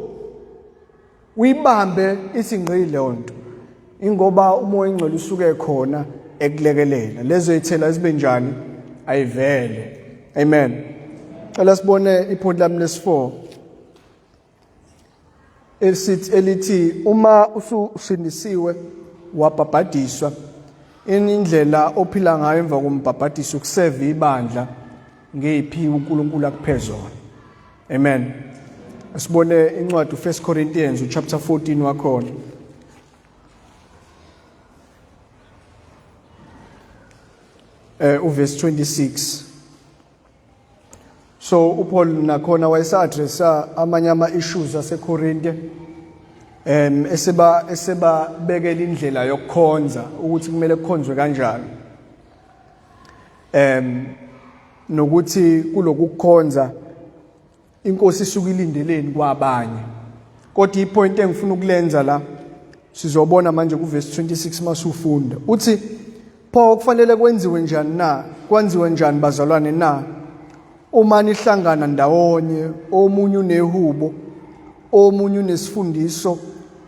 uyibambe ithi ngqi leyo nto, ingoba umoya engcwele usuke khona ekulekelela lezo ithela zibe njani, ayivele. Amen. Cela sibone iphonti lami lesi4 esithi elithi uma ususindisiwe wabhabhadiswa, indlela ophila ngayo emva kombhabhadiso ukuseva ibandla ngeyiphiwe uNkulunkulu akuphe zona. Amen. Asibone incwadi uFirst Corinthians uchapter 14 wakhona. Uverse 26. So uPaul nakhona wayesa-addressa amanye ama-issues aseKorinte, esebabekela indlela yokukhonza ukuthi kumele kukhonzwe kanjani, nokuthi kuloku kukhonza inkosi isuke ilindeleni kwabanye. Kodwa ipoint engifuna ukulenza la Sizobona manje kuvesi 26 masufunda. Uthi pho kufanele kwenziwe njani na? Kwenziwe njani bazalwane na? Uma nihlangana ndawonye, omunye unehubo, omunye unesifundiso,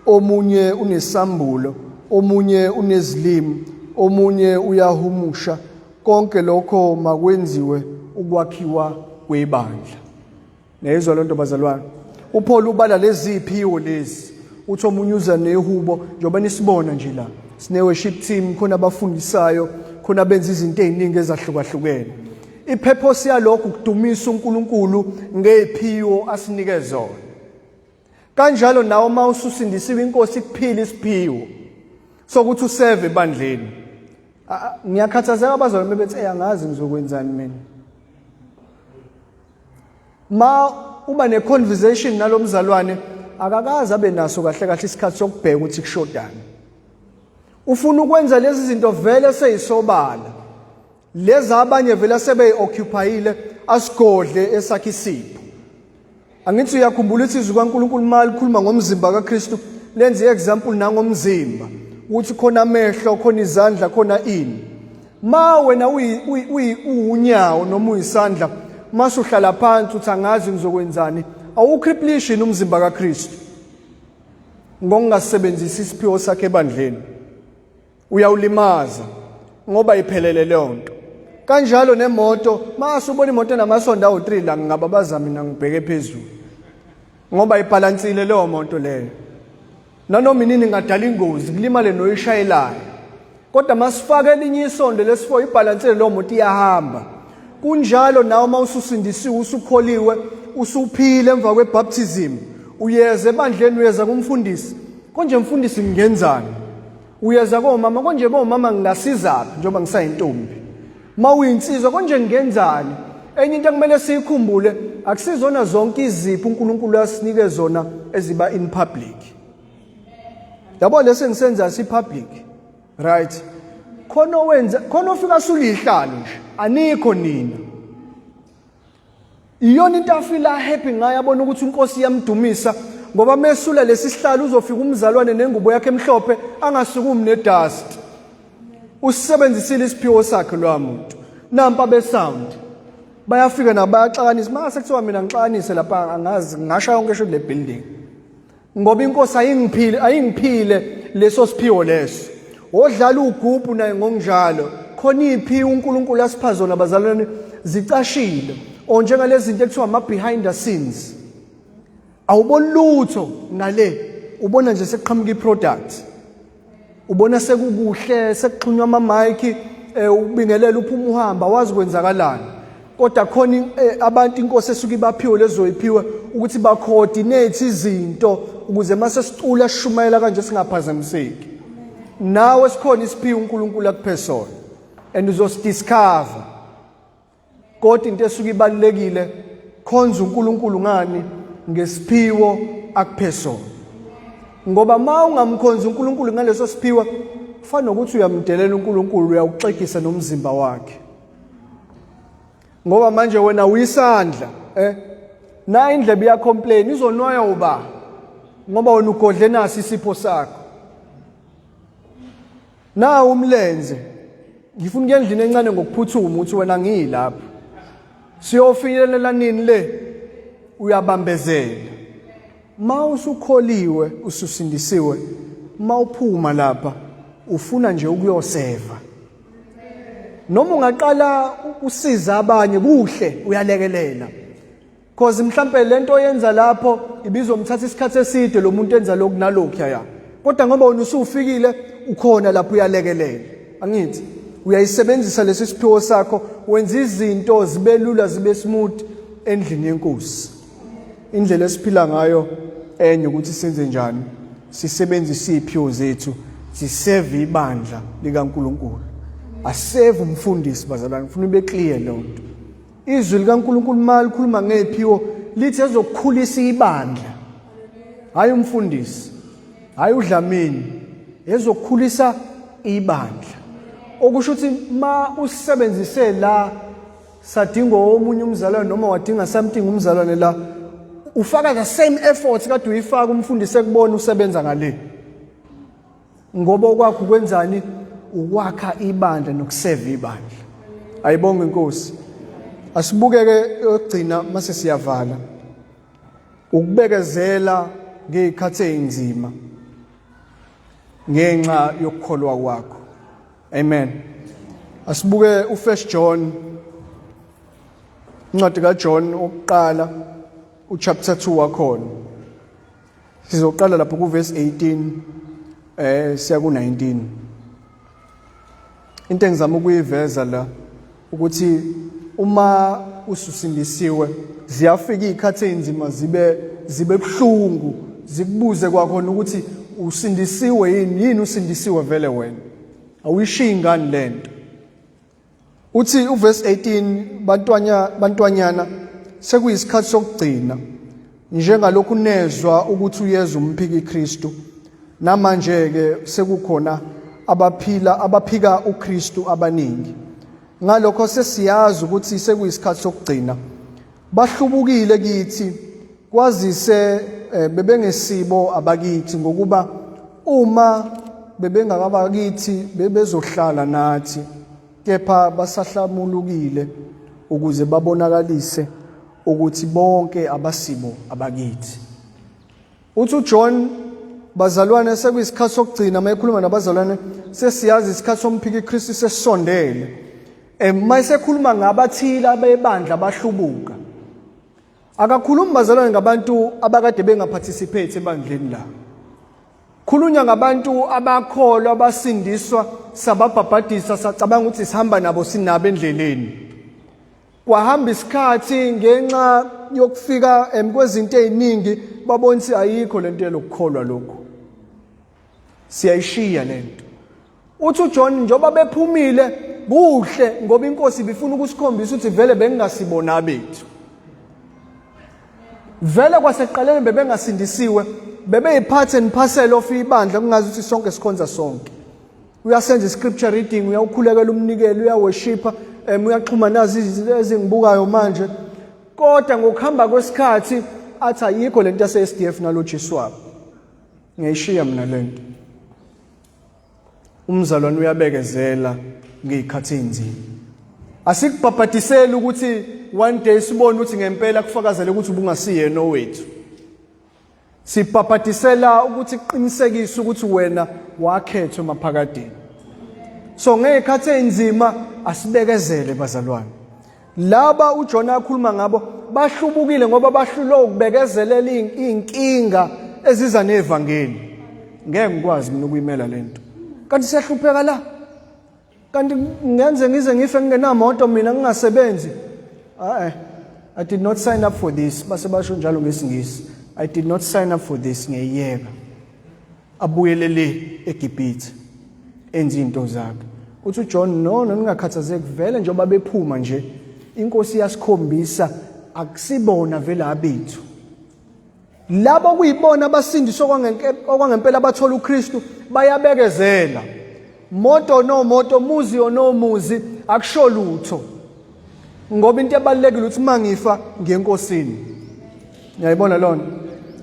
omunye unesambulo, omunye unezilimi, omunye uyahumusha, konke lokho makwenziwe ukwakhiwa kwebandla. Niyayizwa lento bazalwane. UPaul ubala lezi ziphiwo lezi. Uthi omunye uza nehubo njengoba nisibona nje la. Sine worship team khona abafundisayo, khona benza izinto eziningi ezahlukahlukene. Ipurpose yalokho ukudumisa uNkulunkulu ngeziphiwo asinike zona. Kanjalo nawe uma ususindisiwe inkosi ikuphile isiphiwo sokuthi useve ebandleni. Ngiyakhathazeka abazalwane bebethi angazi ngizokwenzani mina. Ma uba ne conversation nalomzalwane akakaze abe naso kahle kahle isikhathi sokubheka ukuthi kushodani. Ufuna ukwenza lezi zinto vele seyisobala. Lezi abanye vele sebeyi-occupyile asigodle esakhe isipho. Angithi uyakhumbula ukuthi izwi kaNkulunkulu uma likhuluma ngomzimba kaKristu lenza i-example nangomzimba ukuthi khona amehlo khona izandla khona ini. Ma wena uwunyawo noma uyisandla mase uhlala phansi uthi angazi ngizokwenzani awukhriplishi umzimba kaKristu ngokungasebenzisi isiphiwo sakhe ebandleni. Uyawulimaza ngoba iphelele leyo nto. Kanjalo nemoto mase ubona imoto enamasondo awu-3 la ngingababaza mina ngibheke phezulu ngoba ibhalansile leyo moto leyo. Nanoma inini ingadala ingozi kulimale noyishayelayo. Kodwa masifaka elinye isondo lesi-4 ibhalansile leyo moto iyahamba. Kunjalo nawe uma ususindisiwe usukholiwe usuphile emva kwebaptism uyeza ebandleni uyeza kumfundisi konje mfundisi ngingenzani Uyeza komama konje bomama ngingasizaphi njengoba ngisayintombi. Mawuyinsizwa konje ngenzani? Enye into ekumele siyikhumbule akusizona zonke izipho uNkulunkulu asinike zona eziba in public. Yabo lesi engisenza si public. Right. Khona owenza khona ofika sulihlalo nje anikho nina. Iyona into afila happy ngayo abona ukuthi inkosi iyamdumisa ngoba mesula lesi sihlalo uzofika umzalwane nengubo yakhe emhlophe angasukumi nedust. Usebenzisile isiphiwo sakhe loya muntu. Nampa be sound. Bayafika nabo bayaxakanisa mase kuthiwa mina ngixakanise lapha angazi ngasha yonke esho le building. Ngoba inkosi ayingiphile ayingiphile leso siphiwo leso. Odlala ugubhu naye ngokunjalo khona iphi uNkulunkulu asipha zona bazalwane zicashile o njengalezi zinto ekuthiwa ama behind the scenes. Awuboni lutho ngale ubona nje sekuqhamuka iproduct. Ubona sekukuhle sekuxhunywa ama mic eh, ubingelela uphuma uhamba wazi kwenzakalani. Kodwa khona eh, abantu inkosi esuke ibaphiwe lezoyiphiwe ukuthi ba coordinate izinto ukuze mase sicula sishumayela kanje singaphazamiseki. Nawe sikhona isiphiwo uNkulunkulu akuphe sona and uzosidiscover. Kodwa into esuke ibalulekile khonza uNkulunkulu ngani ngesiphiwo akuphe sona. Ngoba ma ungamkhonzi uNkulunkulu ngaleso siphiwo kufana nokuthi uyamdelela uNkulunkulu uyawuxegisa nomzimba wakhe. Ngoba manje wena uyisandla eh na indlebe iya complain izonwaya uba ngoba wena ugodle nasi isipho sakho. Nawu umlenze ngifuna ukuya endlini encane ngokuphuthuma ukuthi wena ngiyilapho. Siyofinyelela nini le? Uyabambezela. Ma usukholiwe ususindisiwe ma uphuma lapha ufuna nje ukuyoseva. Noma ungaqala usiza abanye kuhle uyalekelela. Cause mhlambe lento oyenza lapho ibizomthatha isikhathi eside lo muntu enza lokhu nalokhu ya. Kodwa ngoba wena usufikile ukhona lapho uyalekelela. Angithi uyayisebenzisa lesi siphiwo sakho wenza izinto zibe lula zibe smooth endlini yenkosi. Indlela esiphila ngayo enye ukuthi senze njani sisebenzise iziphiwo zethu siseve ibandla likaNkuluNkulu. Aseve umfundisi bazalwane ngifuna ube clear leyo nto. Izwi likaNkulunkulu uma likhuluma ngeziphiwo lithi ezokukhulisa ibandla. Hayi umfundisi, hayi uDlamini, ezokukhulisa ibandla. Okusho ukuthi ma usebenzise la sadinga omunye umzalwane noma wadinga something umzalwane la ufaka the same effort kade uyifaka umfundisi ekubona usebenza ngale. Ngoba okwakho kwenzani? Ukwakha ibandla nokuseva ibandla. Ayibonge inkosi. Asibukeke yokugcina mase siyavala. Ukubekezela ngezikhathi ezinzima ngenxa yokukholwa kwakho. Amen. Asibuke uFirst John, incwadi kaJohn okuqala, uchapter 2 wakhona. Sizoqala lapho kuverse 18 siya ku19. Into engizama ukuyiveza la ukuthi uma ususindisiwe ziyafika izikhathi ezinzima, zibe buhlungu, zikubuze kwakhona ukuthi usindisiwe yini, yini usindisiwe vele wena, awuyishiyi ngani lento. Uthi uverse 18, bantwanya bantwanyana, sekuyisikhathi sokugcina, njengalokhu nezwa ukuthi uyeza umphiki Kristu, namanje ke sekukhona abaphila abaphika uKristu abaningi. Ngalokho sesiyazi ukuthi sekuyisikhathi sokugcina. Bahlubukile kithi, kwazise bebengesibo abakithi, ngokuba uma bebengakabakithi bebezohlala nathi, kepha basahlamulukile ukuze babonakalise ukuthi bonke abasibo abakithi. Uthi uJohn, bazalwane, sekuyisikhathi sokugcina. Mayekhuluma nabazalwane, sesiyazi isikhathi somphiki Kristu sesisondele. Mayesekhuluma ngabathile abebandla abahlubuka, akakhulumi, bazalwane, ngabantu abakade bengaparticipate ebandleni la. Khulunywa ngabantu abakholwa, abasindiswa, sababhabhadisa, sacabanga ukuthi sihamba nabo, sinabo endleleni. Kwahamba isikhathi, ngenxa yokufika kwezinto eziningi, babona ukuthi ayikho lento yelokukholwa lokhu, siyayishiya lento. Uthi uJohn, njengoba bephumile, kuhle, ngoba inkosi ibifuna ukusikhombisa ukuthi vele bengingasibona bethu, vele kwasekuqaleni bebengasindisiwe, bebeyipart and parcel of ibandla, kungazi ukuthi sonke sikhonza sonke. Uyasenza iscripture reading, uyawukhulekela umnikelo, uyaworshipa, uyaxhuma nazi izinto ezingibukayo manje, kodwa ngokuhamba kwesikhathi athi ayikho lento yase SDF nalo Jesu wabo, ngiyayishiya mina lento. Umzalwane uyabekezela ngezikhathi ezinzima. Asikubhabhadiseli ukuthi one day sibone ukuthi ngempela kufakazele ukuthi ubungasiyena owethu. Sibhabhadisela ukuthi kuqinisekise ukuthi wena wakhethwa emaphakadeni. So ngezikhathi ezinzima asibekezele, bazalwane. Laba uJona akhuluma ngabo bahlubukile ngoba bahlulwe ukubekezelela inkinga eziza nevangeli. Ngeke ngikwazi mina ukuyimela lento, kanti siyahlupheka la, kanti ngenze ngize ngife ngingenamoto mina, ngingasebenzi. Eh, I did not sign up for this, base basho njalo ngesingisi, I did not sign up for this, ngiyiyeka. Abuyelele eGibhithe, enze izinto zakhe. Uthi uJohn, no, no, ningakhathazeki, vele njengoba bephuma nje, inkosi iyasikhombisa akusibona vele abethu. Labo kuyibona abasindiswa okwangempela, bathola uKristu, bayabekezela. Moto no moto, muzi no muzi, akusho lutho, ngoba into ebalulekile ukuthi mangifa ngenkosini. Ngiyayibona lona.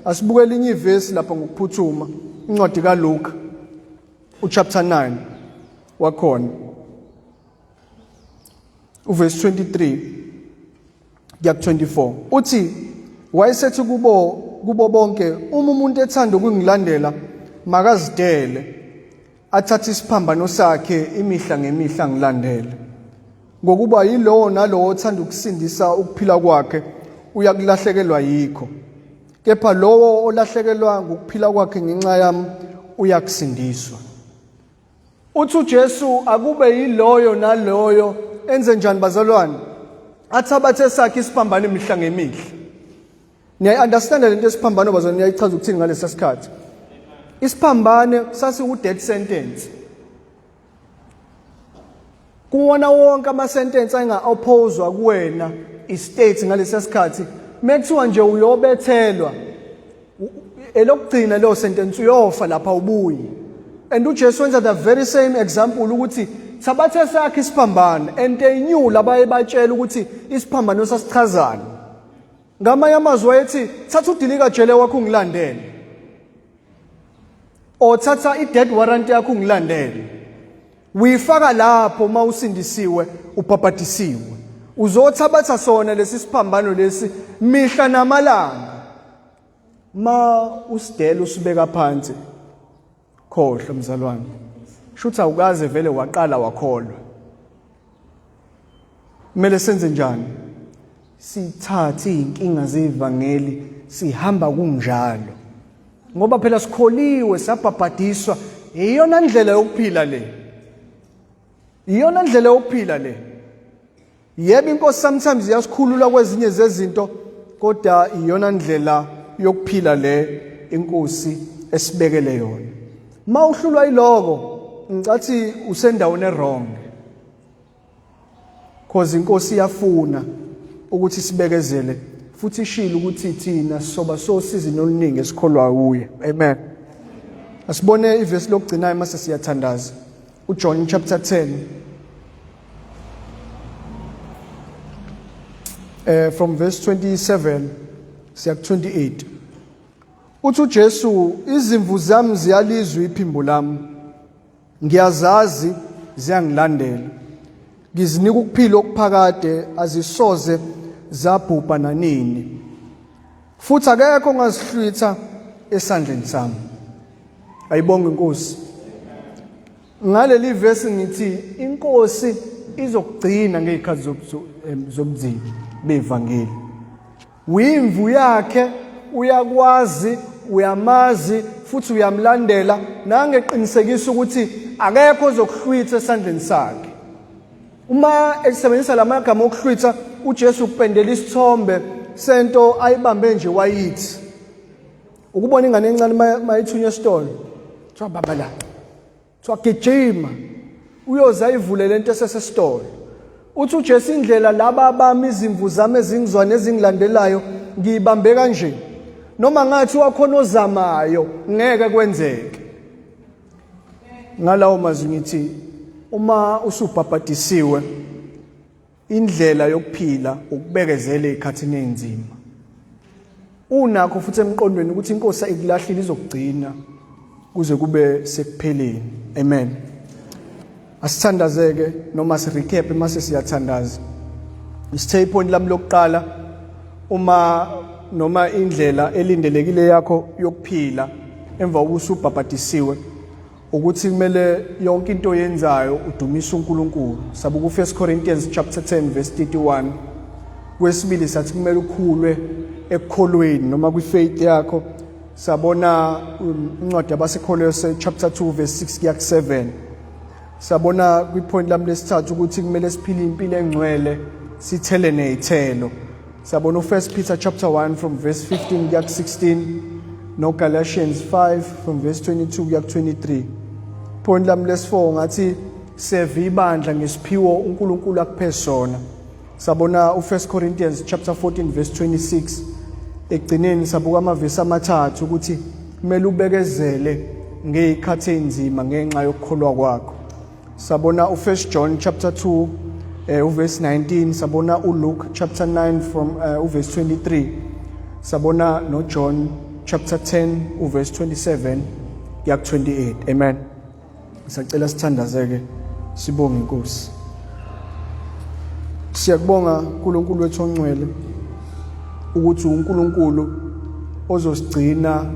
Asibuke elinye ivesi lapha ngokuphuthuma, incwadi kaLuka uchapter 9 wakhona, uverse 23 kuya ku-24. Uthi, wayesethi kubo bonke, uma umuntu ethanda ukungilandela, makazidele, athathe isiphambano sakhe imihla ngemihla, ngilandele. Ngokuba yilowo nalowo othanda ukusindisa ukuphila kwakhe uyakulahlekelwa yikho, kepha lowo olahlekelwa ngukuphila kwakhe ngenxa yami uyakusindiswa. Uthi uJesu akube yiloyo naloyo enze njani, bazalwane? Athabathe sakhe isiphambano imihla ngemihla. Niyayi-understanda lento esiphambano, bazalwane? Niyayichaza ukuthini ngalesa sikhathi? Isiphambane sasiwu-death sentence. Kuwona wonke ama-sentence ayinga-opposwa kuwena i-state ngalesa sikhathi, mekuthiwa nje uyobethelwa, elokugcina leyo sentence, uyofa lapha, ubuyi. And uJesu wenza the very same example ukuthi thabathe sakhe isiphambano, and they knew labaye batshela ukuthi isiphambano sasichazani. Ngamanye amazwi wayethi, thatha udilika jele wakho ungilandele. Othatha i-dead warrant yakho ungilandele. Uyifaka lapho uma usindisiwe ubhabhadisiwe. Uzothabatha sona lesi siphambano lesi mihla namalanga. Ma usidela usibeka phansi khohlwa mzalwane. Shuthi awukaze vele waqala wakholwa. Kumele senze njani? Sithathe izinkinga zevangeli sihamba kunjalo. Ngoba phela sikholiwe sabhabhadiswa iyona ndlela yokuphila le. Iyona ndlela yokuphila le. Yebo inkosi sometimes iyasikhulula kwezinye zezinto kodwa iyona ndlela yokuphila le inkosi esibekele yona. Mawuhlulwa yiloko ngicathi usendaweni ewrong. Cause inkosi iyafuna ukuthi sibekezele futhi ishilo ukuthi thina soba sosizini oluningi esikholwa kuye. Amen. Asibone ivesi lokugcinayo mase siyathandaza. uJohn chapter 10 from verse 27 siya ku 28. Uthi uJesu, izimvu zami ziyalizwa iphimbo lami, ngiyazazi ziyangilandela, ngizinika ukuphila okuphakade, azisoze zabhubha nanini, futhi akekho ongazihlwitha esandleni sami. Ayibonge inkosi. Ngaleli verse ngithi inkosi izokugcina ngezikhathi zobunzima bevangeli. Uyimvu yakhe, uyakwazi, uyamazi futhi uyamlandela, nangeqinisekisa ukuthi akekho ozokuhlwitha esandleni sakhe. Uma esebenzisa lamagama okuhlwitha, uJesu upendela isithombe sento ayibambe nje wayithi. Ukubona ingane encane mayithunywa esitolo, kuthiwa baba la, kuthiwa gijima, uyoze ayivule lento esesesitolo. Uthi uJesu, indlela laba abami izimvu zami ezingizwa nezingilandelayo ngiyibambe kanje, noma ngathi wakhona ozamayo ngeke kwenzeke. Ngalawo mazwi ngithi uma usubhabhadisiwe, indlela yokuphila ukubekezela ezikhathini ezinzima. Unakho futhi emqondweni ukuthi inkosi ayikulahlile, izokugcina kuze kube sekupheleni. Amen. Asithandazeke noma sirecap mase siyathandaza. Isithe ipoint lami lokuqala, uma noma indlela elindelekile yakho yokuphila emva kokuba usubhabhadisiwe, ukuthi kumele yonke into oyenzayo udumise uNkulunkulu. Sabuka u1 Corinthians chapter 10 verse 31. Kwesibili sathi kumele ukhulwe ekukholweni noma kwifaith yakho. Sabona incwadi yabaseKolose chapter 2 verse 6 kuya ku7. Sabona kwipoint lami lesithathu ukuthi kumele siphile impilo engcwele, sithele nezithelo. Sabona u1 Peter chapter 1 from verse 15 kuya ku16 no Galatians 5 from verse 22 kuya ku23. Point lami lesi4 ngathi seve ibandla ngesiphiwo uNkulunkulu akuphe sona. Sabona u1 Corinthians chapter 14 verse 26. Ekugcineni sabuka amavesi amathathu ukuthi kumele ubekezele ngezikhathi ezinzima ngenxa yokukholwa kwakho. Sabona u1 John chapter 2 uverse 19, sabona uLuke chapter 9 from uverse 23, sabona noJohn chapter 10 uverse 27 kuya ku 28. Amen. Sicela sithandazeke sibonge inkosi. Siyakubonga uNkulunkulu wethu ongcwele ukuthi uNkulunkulu ozosigcina.